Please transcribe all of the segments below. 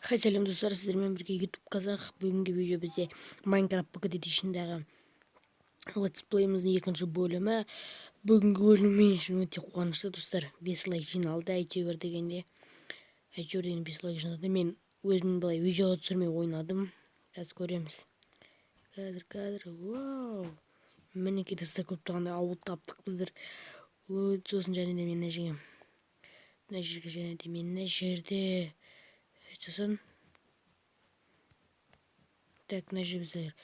Хай, сәлем, достар! Сіздермен бірге YouTube Қазақ. Бүгінгі видео бізде Minecraft Pocket Edition'дағы летсплейіміздің екінші бөлімі. Бүгінгі бөлім мен үшін өте қуанышты, достар. 5 лайк жиналды әйтеуір дегенде. Әйтеуір дегенде 5 лайк жиналды. Мен өзім былай видеоға түсірмей ойнадым. Қазір көреміз. Қазір, қазір, вау! Мінекей, достар, көріп тұрғандай, ауыл таптық біздер. Сосын және де мен мына жерге, мына жерге және де мен мына жерде жасадым. Так, мына жерде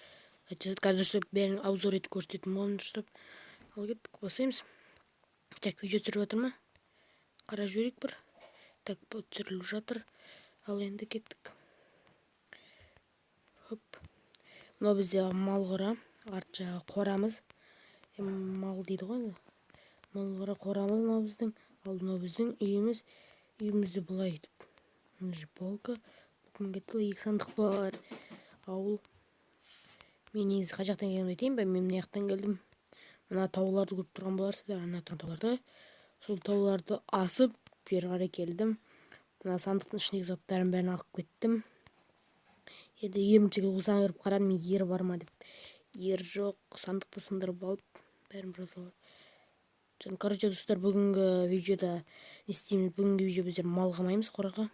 біздер қазір дұрыстап бәрін обзор етіп көрсететін боламын дұрыстап. Ал кеттік, бастаймыз. Так, видео түсіріп жатыр ма? Қарап жіберейік бір. Так, түсіріліп жатыр. Ал енді кеттік. Хоп. Мынау бізде мал қора, арт жағы қорамыз. Мал дейді ғой енді. Мал қора, қорамыз мынау біздің. Ал мынау біздің үйіміз. Үйімізді былай етіп, мына жерде полка, кетті, екі сандық бар. Ауыл. Мен негізі қай жақтан келгенімді айтайын ба? Мен мына жақтан келдім. Мына тауларды көріп тұрған боларсыздар, ана тауларды. Сол тауларды асып, бері қарай келдім. Мына сандықтың ішіндегі заттардың бәрін алып кеттім. Енді екінші осыған кіріп қарадым, ер бар ма деп. Ер жоқ, сандықты сындырып алып, бәрін біраз. Короче, достар, бүгінгі видеода не істейміз? Бүгінгі видео біздер мал қамаймыз қораға.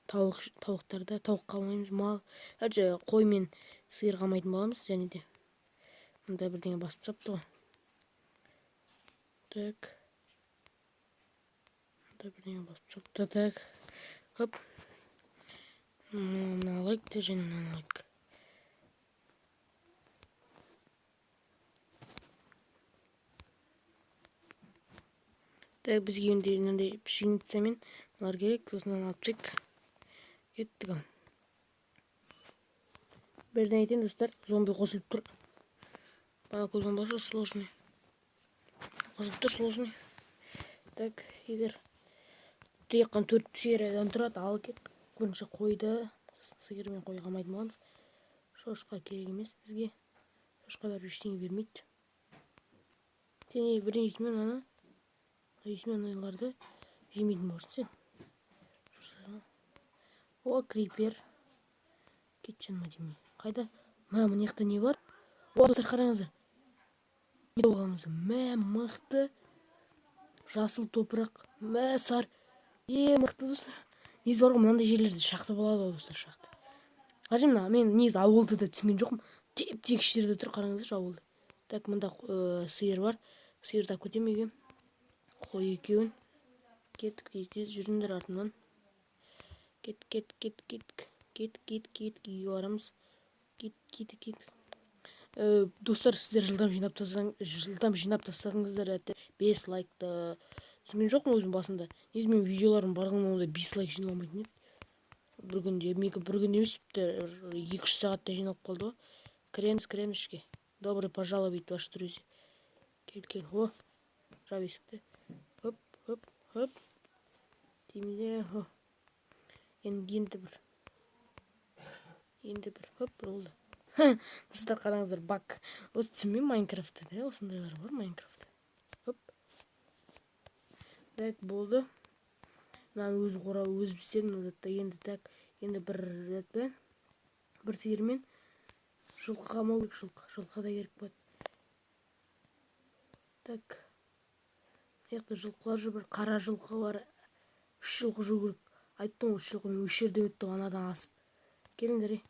Тауық, тауықтарды, тауық қамаймыз, мал. Короче, қой мен сиыр қамайтын боламыз және де мында бірдеңе басып тастапты ғой. Так. Мында бірдеңе басып тастапты. Так. Хоп. Мынаны алайық та, және мынаны алайық. Так, бізге енді мынандай пшеница мен мыналар керек, сосын мынаны алып тастайық. Кеттік ал. Бірден айтайын, достар, зомби қосылып тұр. Бағана көрген болса, сложный. Қосылып тұр, сложный. Так, егер тек қана төрт сериядан тұрады, ал кеттік. Бірінші қойды, сиыр мен қой қамайтын боламыз. Шошқа керек емес бізге. Шошқа бәрібір ештеңе бермейді. Сен бірдеңе жейсің бе мынаны? Жейсің бе мыналарды? Жемейтін боларсың сен. О, крипер. Кетші, жаныма тимей. Қайда? Мә, мына жақта не бар? О, достар, қараңыздар. Не болғанымыз? Мә, мықты. Жасыл топырақ. Мә, сар. Е, мықты, достар. Негізі бар ғой, мынандай жерлерде шахта болады ғой, достар, шахта. Қажы мына, мен негізі ауылды да түсінген жоқпын. Теп тегіс жерде тұр, қараңыздаршы ауылды. Так, мында сиыр бар. Сиырды алып кетемін үйге. Қой екеуін. Кеттік, тез тез жүріңдер артымнан. Кет, кет, кет, кет, кет, кет, кет, үйге барамыз. Кет, кет, кет. Достар, сіздер жылдам жинап тастадың, жылдам жинап тастадыңыздар әтті 5 лайкты. Түсінген жоқпын өзім басында. Негізі менің видеоларым барғаннан онда 5 лайк жиналмайтын еді. Бір күнде, менікі бір күнде емес, тіпті 2-3 сағатта жиналып қалды ғой. Кіреміз, кіреміз ішке. Добро пожаловать, ваши друзья. Кел, кел. О, жап есікті. Хоп, хоп, хоп. Тимеде, хо. Енді, енді бір. Енді бір, хоп, болды. Достар, қараңыздар, баг. Осы түсінбеймін Майнкрафтта, да, осындайлар бар Майнкрафтта. Хоп. Так, болды. Мынаны өз қора өзім істедім мына затты. Енді так, енді бір затпен, бір сиырмен жылқы қамау керек, жылқы. Жылқы да керек болады. Так. Мына жақта жылқылар жүр, бір қара жылқы бар. Үш жылқы жүру керек. Айттым ғой, үш жылқы. Мен осы жерде өттім, анадан асып. Келіңдер, ей.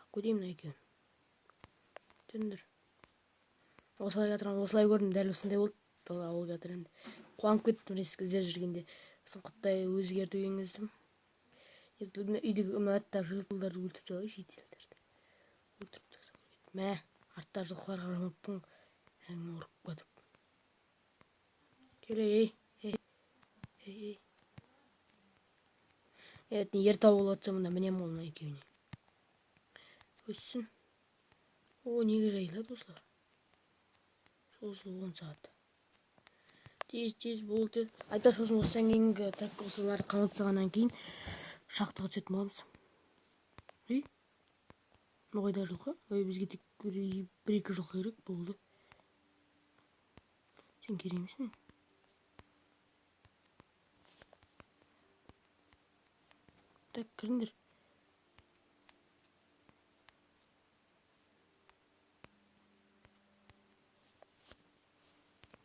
Алып кетейін мына екеуін. Жүріңдер. Осылай жатырмын, осылай көрдім, дәл осындай болды. Ауылға жатыр енді. Қуанып кеттім резко іздеп жүргенде. Сосын құттай өзгерту енгіздім. Енді мына үйдегі мына аттағы жылқыларды өлтіріп тастады, жительдерді. Өлтіріп тастады. Мә, арттағы жылқыларға қарамаппын. Әңгіме ұрып кетіп. Кел, ей, ей, ей, ей. Ертең ер тауып алып жатсам, мында мінемін ғой мына екеуіне. Өссін. О, неге жайылады осылар? Созылып 10 сағат. Тез, тез болды. Айта, сосын осыдан кейінгі, так, осыларды қамап тастағаннан кейін шахтаға түсетін боламыз. Ей, мынау қайда жылқы? Ой, бізге тек бір екі жылқы керек болды. Сен керек емессің. Так, кіріңдер.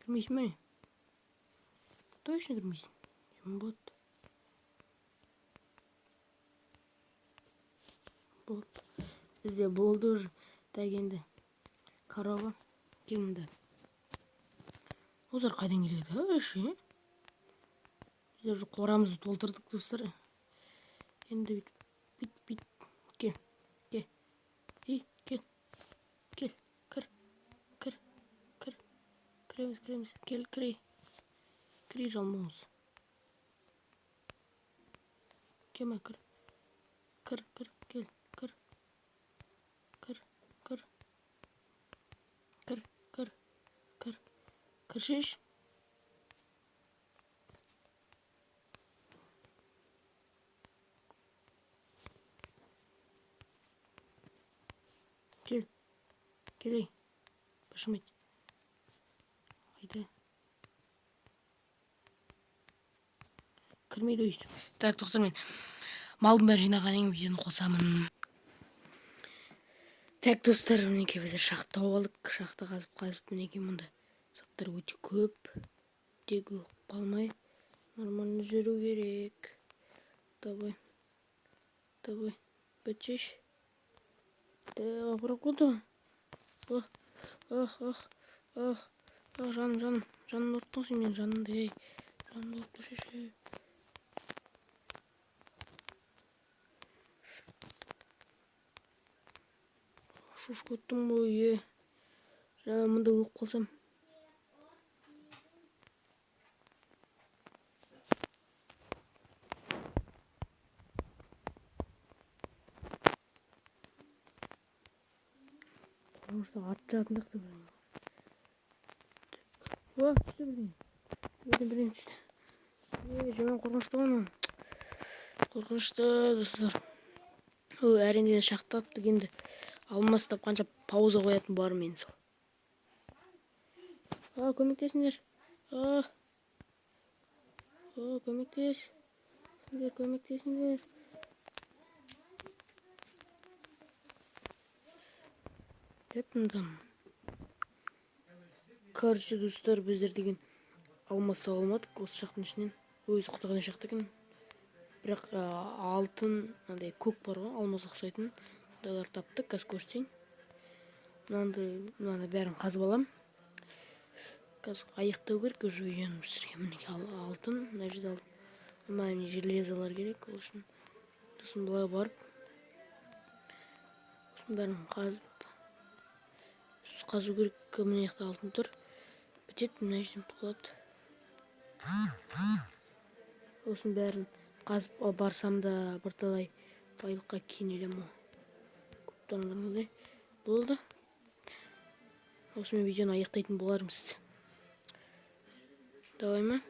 Кірмейсің ба, не? Точно кірмейсің? Жаман болады. Болды, бізде болды уже. Так, енді корова, кел мында. Олар қайдан келеді, а, вообще? Біздер уже қорамызды толтырдық, достар. Енді бүйтіп, бүйтіп, бүйтіп. Кел, кел, ей, кел, кел, кір, кір, кір. Кіреміз, кіреміз, кел, кірей, кірей, жалмауыз. Кел, кір, кір, кір, кел, кір, кір, кір, кір, кір, кір, кіршеш. Кел, кел, ей, пошумить. Қайда? Кірмейді өйстіп. Так, тоқта, мен малдың бәрін жинағаннан кейін видеоны қосамын. Так, достар, мінекей, біздер шахта тауып алдық. Шахта қазып, қазып, мінекей, мұнда заттар өте көп. Тек өліп қалмай нормально жүру керек. Давай, давай, бітшеш. Прокуда? Ох, ох, ох, ох, ох, жаным, жаным, жанымды ұрттың сен менің жанымды, ей, жанымды ұрттың, шеше. Шошып кеттім ғой, е. Жаңа мында өліп қалсам. Қорқынышты, атып жататын сияқты бірдеңе. О, түсті бірдеңе. Бірдеңе, бірдеңе түсті. Е, жаман қорқынышты ғой мынау. Қорқынышты, достар. О, әрине, шахта таптық енді. Алмас тапқанша пауза қоятын бар мен сол. А, көмектесіңдер. А, о, көмектес. Сендер көмектесіңдер. Деп мындан. Короче, достар, біздер деген алмас таба алмадық осы шахтың ішінен. Өзі құтырған шахта екен. Бірақ алтын, мынандай көк бар ғой, алмазға ұқсайтын. Ондайлар таптық, қазір көрсетейін. Мынандай, мынаны бәрін қазып аламын. Қазір аяқтау керек уже видеоны сіздерге. Мінекей, алтын, мына жерде алтын. Мына міне железалар керек ол үшін. Сосын былай барып, осының бәрін қазып, қазу керек. Мына жақта алтын тұр. Бітеді, мына жерден бітіп қалады. Осының бәрін қазып барсам да, бірталай байлыққа кенелемін ғой. Көп тұрғандай болды. Осымен видеоны аяқтайтын болармыз. Давай ма?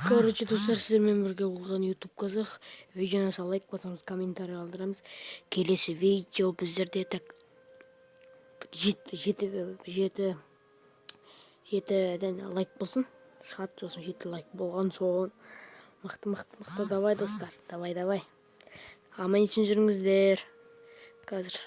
Короче, достар, сіздермен бірге болған YouTube Қазақ. Видеоны лайк басамыз, комментарий қалдырамыз. Келесі видео біздерде, так, жеті, жеті, жеті, жетіден лайк болсын. Шығады сосын, 7 лайк болған соң. Мықты, мықты, мықты. Давай, достар, давай, давай. Аман есен жүріңіздер. Қазір